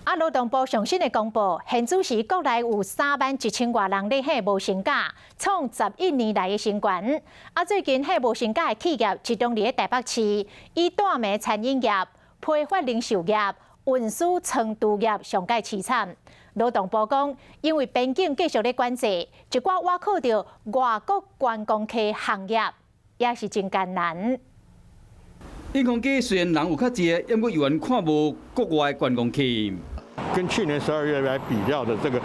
啊，勞動部上新的公布，現此時國內有3萬1千外人咧歇無薪假，創11年來的新高。啊，最近歇無薪假的企業集中佇咧台北市，以帶暝餐飲業、批發零售業、運輸倉儲業上蓋淒慘。勞動部講，因為邊境繼續咧管制，一寡倚靠著外國觀光客行業也是真艱難。永康街雖然人有較濟，毋過猶原看無國外觀光客。跟去年12月來比較的這個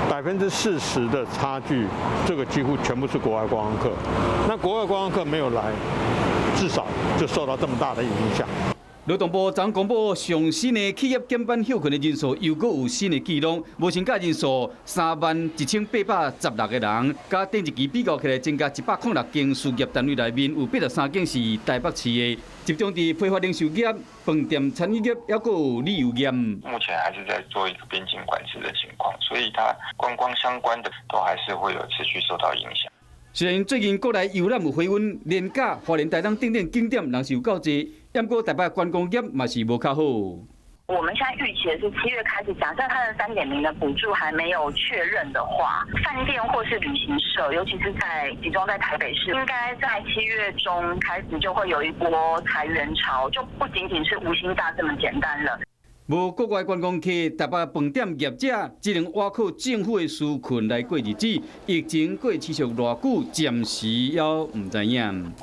40%的差距，這個幾乎全部是國外觀光客。那國外觀光客沒有來，至少就受到這麼大的影響。勞動部昨公布上新的企業減班歇睏的人數，又閣有新的紀錄，無薪假人數31,816個人，佮頂一期比較起來，增加106間事業單位內面有83間是台北市的，集中佇批發零售業、飯店餐飲業，抑閣有旅遊業。目前還是在做一個邊境管制的情況，所以它觀光相關的都還是會有持續受到影響。雖然最近國內遊覽有回溫，連假花蓮、台東等等景點人是有夠濟，毋過台北觀光業嘛是無較好。我們現在預期的是7月開始，假設它的3.0的補助還沒有確認的話，飯店或是旅行社，尤其是在集中在台北市，應該在7月中開始就會有一波裁員潮，就不僅僅是無薪假這麼簡單了。無國外觀光客，台北飯店業者只能倚靠政府的紓困來過日子。疫情閣持續偌久，暫時猶毋知影。